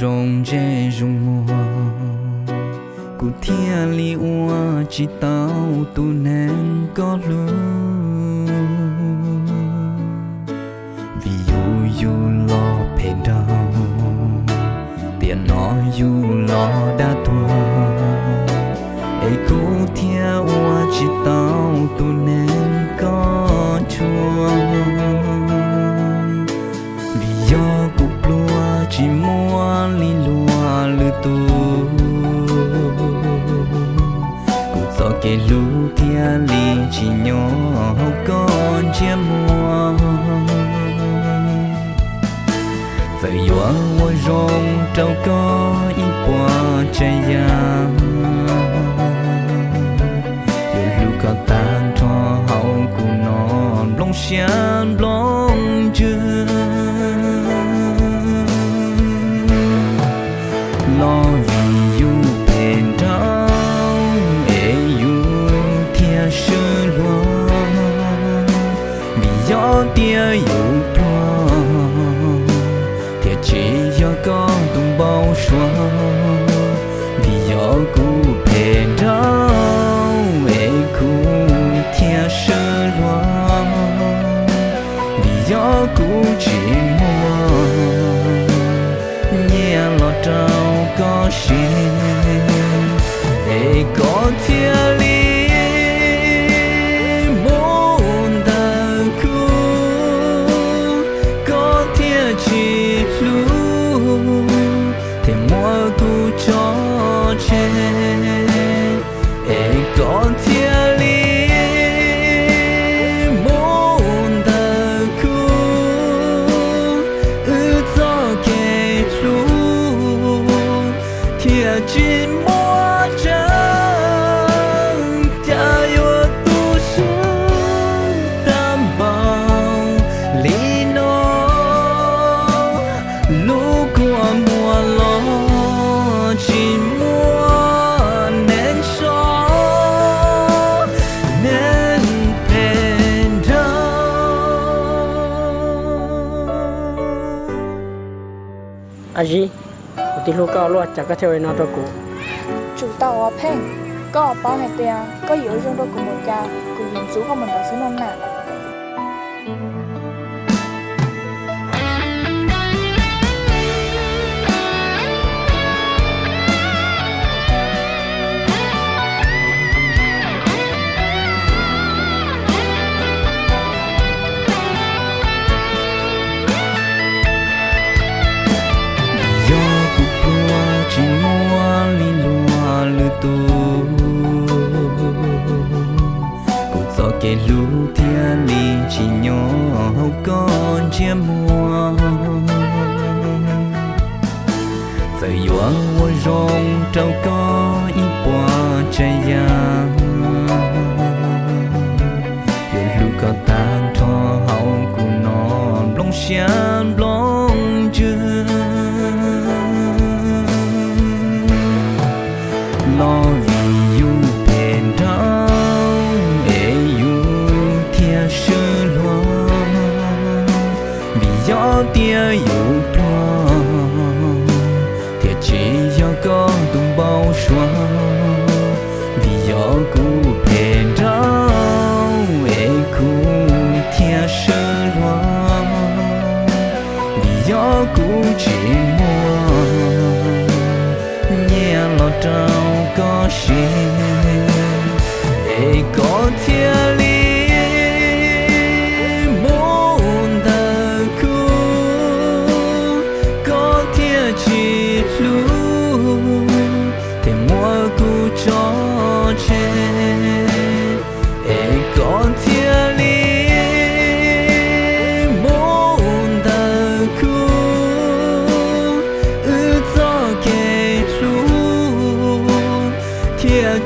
zoo ntsej zoo muag, kuv thiaj li ua tsis tau tus neeg koj hlub. Vim yus yug los phem nraug, tiam no yug los dag tuag, es kuv thiaj ua tsis tau tus neeg koj tshua. Vim yog kuv pluag tsis muaj li luag lwm tus, kuv txoj kev hlub thiaj li tsim nyog hauv koj ntsiab muag. Txawm yuav ua zoo rau koj ib puas tsav yam, yuav hlub koj tag nrho hauv kuv no nplooj siab nplooj ntsws. Los vim yus phem nraug es yus thiaj swb luag, vim yog tias yus pluag thiaj tsis yog koj tus npau suav. Vim yog kuv phem nraug es kuv thiaj swb luag, vim yog kuv tsis muaj nyiaj los rau koj siv, es koj thiaj li mus ntawm kuv, koj thiaj tsis hlub thiaj muab kuv tso tseg, es koj thiaj li mus ntawm kuv, wb txoj kev hlub thiaj tsis muaj tseeb. Cas yuav tu siab tag npaum li no, lub kua muag los tsis muaj neeg so, neeg phem nraug. Aziv, kuv twb hlub koj luaj cas koj thiaj ua li no rau kuv? Tsum tau ua pheej, koj paub hais tias koj yuav zoo rau kuv mus cas kuv yuav ntxub koj mus ntawd xwb no na. Yog kuv pluag tsis muaj li luag lwm tus, kuv txoj kev hlub thiaj li tsim nyog hauv koj ntsiab muag. Txawm yuav ua zoo rau koj ib puas tsav yam, yuav hlub koj tag nrho hauv kuv no nplooj siab nplooj ntsws. Los vim yus phem nraug es yus thiaj swb luag, vim yog tias yus pluag thiaj tsis yog koj tus npau suav. Vim yog kuv phem nraug es kuv thiaj swb luag, vim yog kuv tsis muaj nyiaj los rau koj siv, es koj thiaj li mus ntawm kuv, koj thiaj tsis hlub thiaj muab kuv tso tseg, es koj thiaj li mus ntawm kuv, wb txoj kev hlub thiaj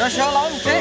Sawv sawv los mus tsev.